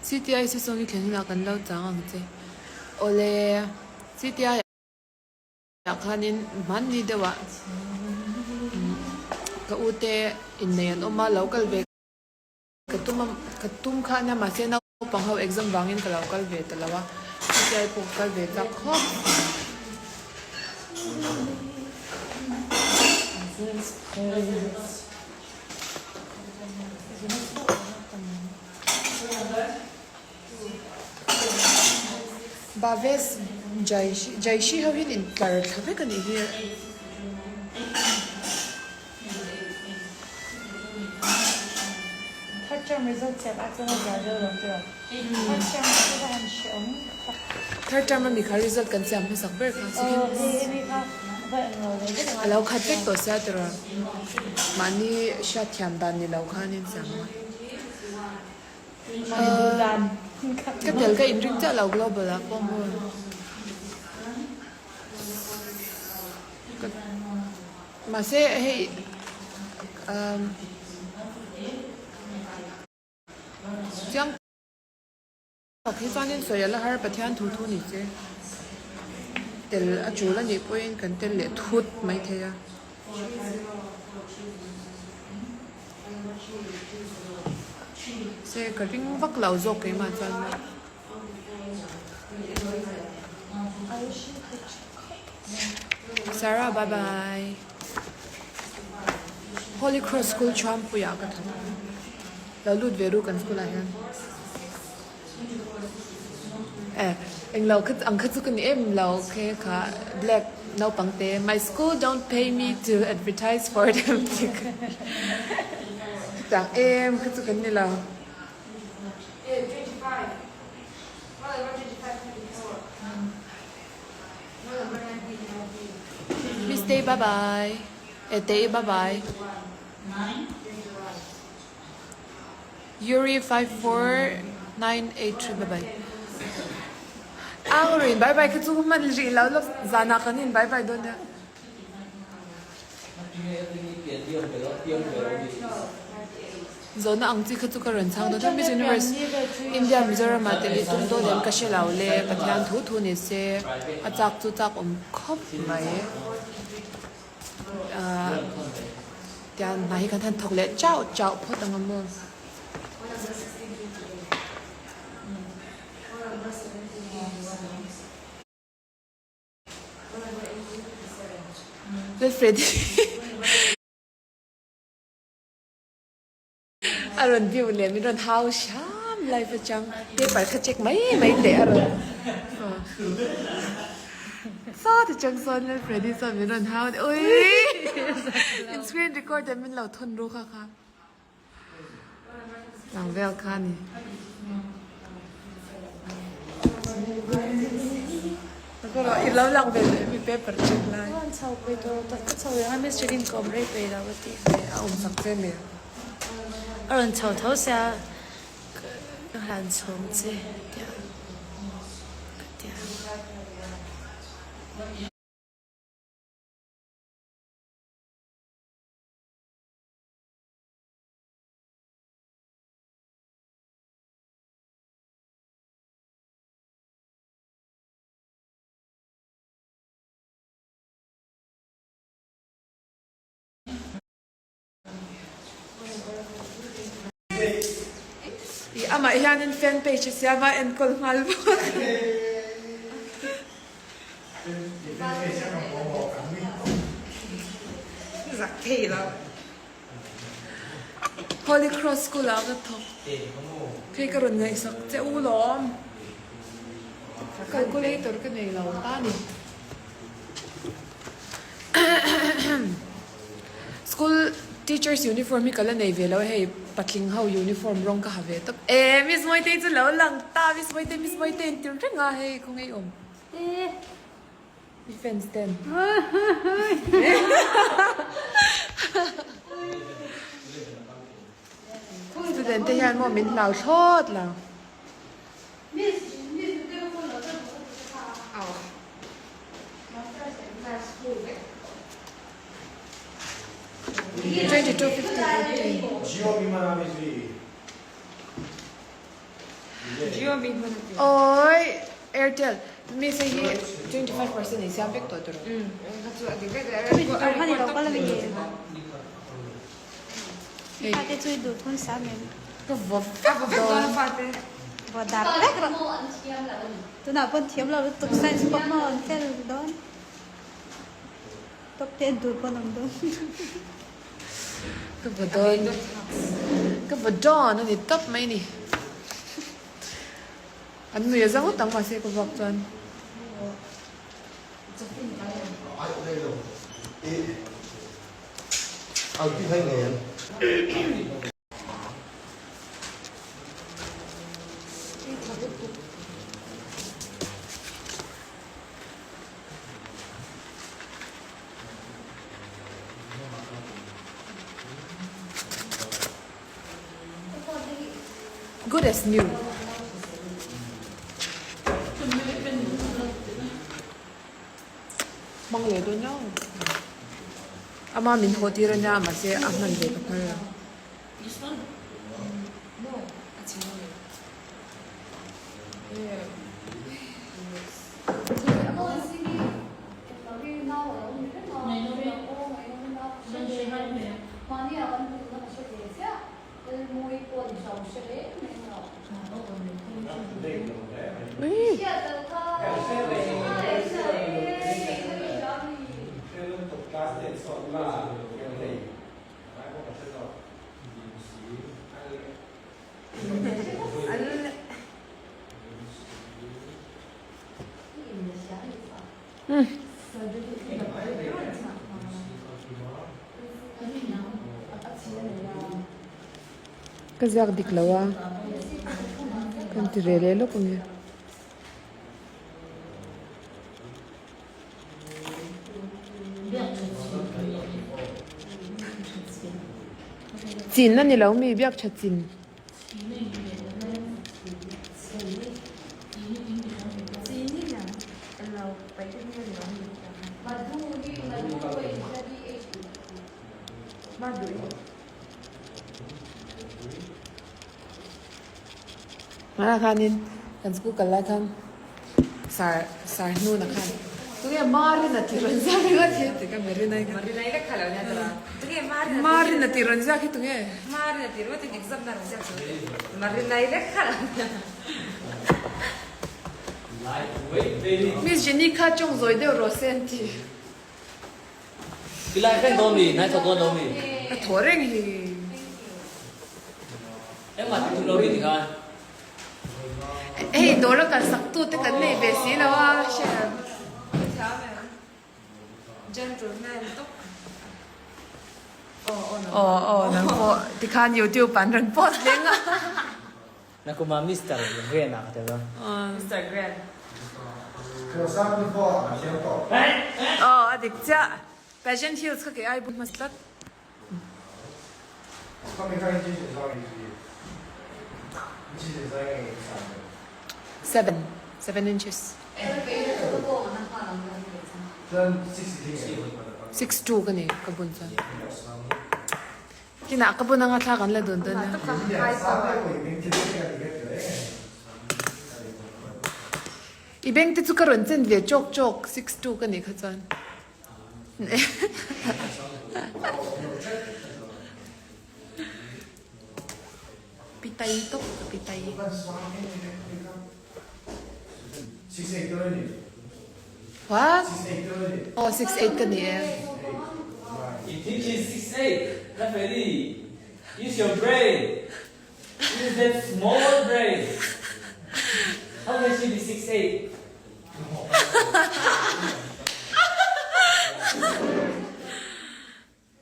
CTIC sawng i thlen hunah kan lo chang ang che. Awle, CTI ah khanin hmanni deuhah ka u te innei an awm a, lo kal ve ka tum a, ka tum kha ania mahse naupang ho exam vangin ka lo kal ve ta lo a, CTI pawh ka kal ve chak khawp. Bhavesh Jaishi ho hian intlar thla vek a nih hi. Third term result siam ah chuan a zar deuh lo tiraw? Third term ah chu ka han hre awm tak. Third term ami kha result kan siam hmasak ber kha second. Aw hei hemi kha va englo leh vek ang a. A lo khat vek tawh sia tiraw? Mahni hriatthiam dan ni lo khan in siam ang a. Ka tel ka inring chiah lo global ah pawh maw. Mahse hei umm chiang tak hi chuanin sawi a la har Pathian thu thu ni che tel a tul a nih pawhin kan tel leh thut maithei a. Se ka ring vak lo zawk keimah chuan Sarah bye bye Holy Cross School Chhuampuiah ka thawk lo lut ve ru kan school ah hian Eh englo kha ang kha chu ka ni em lo khe kha black naupang te my school don't pay me to advertise for them tih kha chutiang em kha chu kan ni lo. Miss Tei bye bye eh Tei bye bye. Yuri 54983 bye bye Ang rin bye bye ka chu hman rih lo lawk zanah kan in bye bye dawn nia. Zawhna ang chi kha chu ka rawn chhang dawn a Miss Universe India Mizoram ah tel i tum dawn em ka hre lo le Pathian thu thu ni se a chak chu chak awm khawp mai. Ahh tiang hna hi kan han thawk leh chauh chauh phawt ang a maw. Lalfredi A rawn view leh min rawn hau hram live atang paper kha check mai mai teh a rawn saw ti chang sawn leh Freddy chuan min rawn hau ui in screen record ah min lo thawn ru kha kha lang vel kha a ni. I lo lang ve leh mi paper check lai. Chuan chho pe tur tak ka chho reng a miss Jeline ka awm rei peih lo a ti. A awm sak che mi? A rawn chho tho sia ka hlan chhawng che tia ka tia. Ih amah hianin fan page a siam a enkawl nghal bawk. Zak thei lo. Holy Cross School ah ka thawk. Hei ka rawn ngaihsak che u lawm. Calculator ka nei lo ta ni. School teachers uniform hi ka la nei ve lo hei patling ho uniform rawng ka ha ve tawp e Miss Mawitei chu lo lang ta Miss Mawitei Miss Mawitei an ti reng a hei khaw ngei awm i fans ten student te hian maw min hlau thlawt lo. Oi Airtel miss hei hi 25% in siam vek tawh tawh rawh. Hei. Ka vaw vek dawn. Ka vaw dawn ka vaw dawn a ni tawp mai ni. An nui a za ngawt ang mahse ka vuak chuan. Good as new. Hmang leh dawn lo. Ama min haw tir ania mahse a hman ve ka phal lo. Ka ziak dik lo a, kan ti ve leh lawk ang e. Chin a ni lo mi biak tha chin. Hmanah khanin kan school kal lai khan sar sar hnuna khan tunge Marina tih rawn ziak ringawt hi ti ka Marinai kha Marinai lek kha lo nia tawh a tunge Marina Marina tih rawn ziak hi tunge Marina tih ringawt in exam na rawn ziak chu Marinai lek kha lo nia. Miss Jenny kha tawng zawi deuh rawh se an ti. Ti lai reng dawn mi? Nai thawk dawn lo mi? Ka thaw reng hi. Engmah ti tum lo mi ti khan? Hei dawr a kal sak tu te kan nei ve si lo a hre. Gentleman tawk. Aw aw nang pawh tikhan youtube an rawn post leng a. Nakuma Mister Grand ah ka tel a. Mister Grand. Aw a dik chiah. Pageant heels kha kei ai bun hmasa tlat. Seven. Seven inches. 62 ka ni ka bun chuan. Kinah ka bun anga thla kan la dun dawn a. I beng te chu ka rawn chen ve chawk chawk 62 ka nih kha chuan. Pitai tawp ka pitai. What? Oh, 6'8 ka ni e. You think she's 6'8? Referee, use your brain. Use that small brain. How can she be 6'8?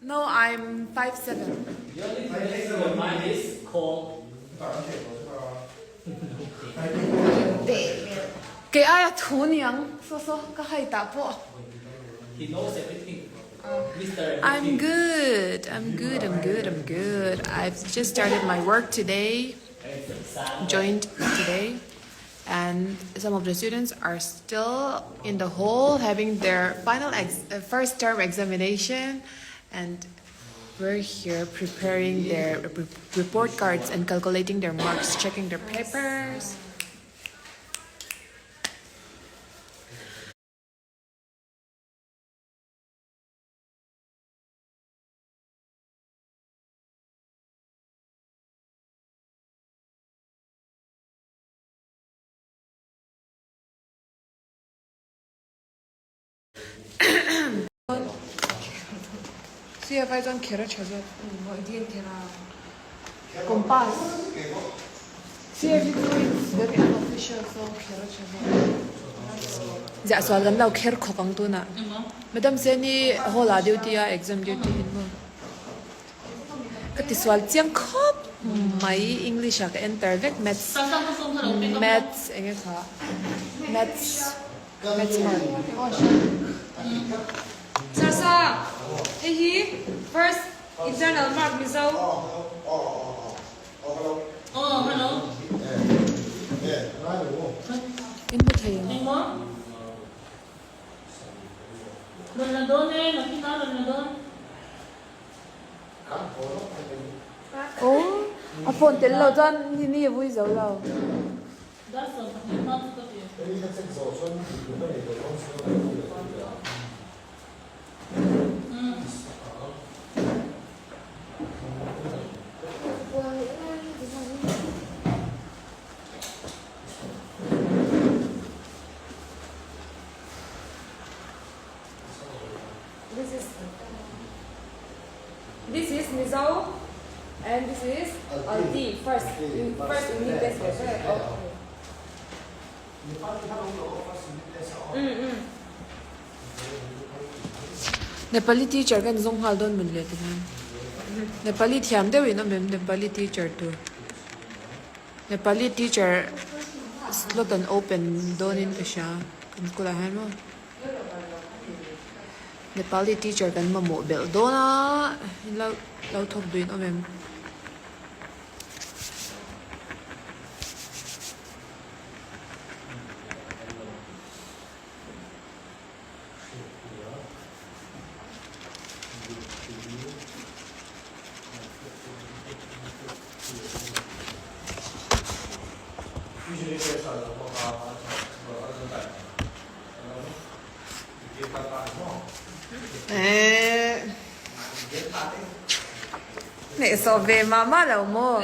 No, I'm 5'7. The only place your mind is called Kei aia thu niang, saw saw ka hai tah pawh. He knows everything. Mister I'm Everything. good, I'm good, I'm good, I'm good. I've just started my work today, joined today, and some of the students are still in the hall having their final ex first term examination and. were here preparing their report cards and calculating their marks checking their papers. CFI chuan kher a tha zawk. Compass. CFI chu it's very unofficial so kher a tha zawk. Ziah sual kan lo kher khawk ang tunah. Madam Seni hall ah duty a exam duty in maw. Ka ti sual chiang khawp mai English ah ka enter vek maths maths enge kha maths maths mark aw sure. Sir Sang, hei hi first internal mark Mizo. In hmu thei ang. Aw, a phone tel lo chuan ni ni a vui zo lo. This is This is Mizo and this is Alti first first unit test ve ve okay. Nepali teacher kan zawng nghal dawn mun leh tikhan Nepali thiam deuh in awm em Nepali teacher tur Nepali teacher slot an open dawn in ka hria kan school ah hian maw. Nepali teacher kan mamawh belh dawn a, lo lo thawk duh in awm em? Hnehsawh ve mah mah lo maw?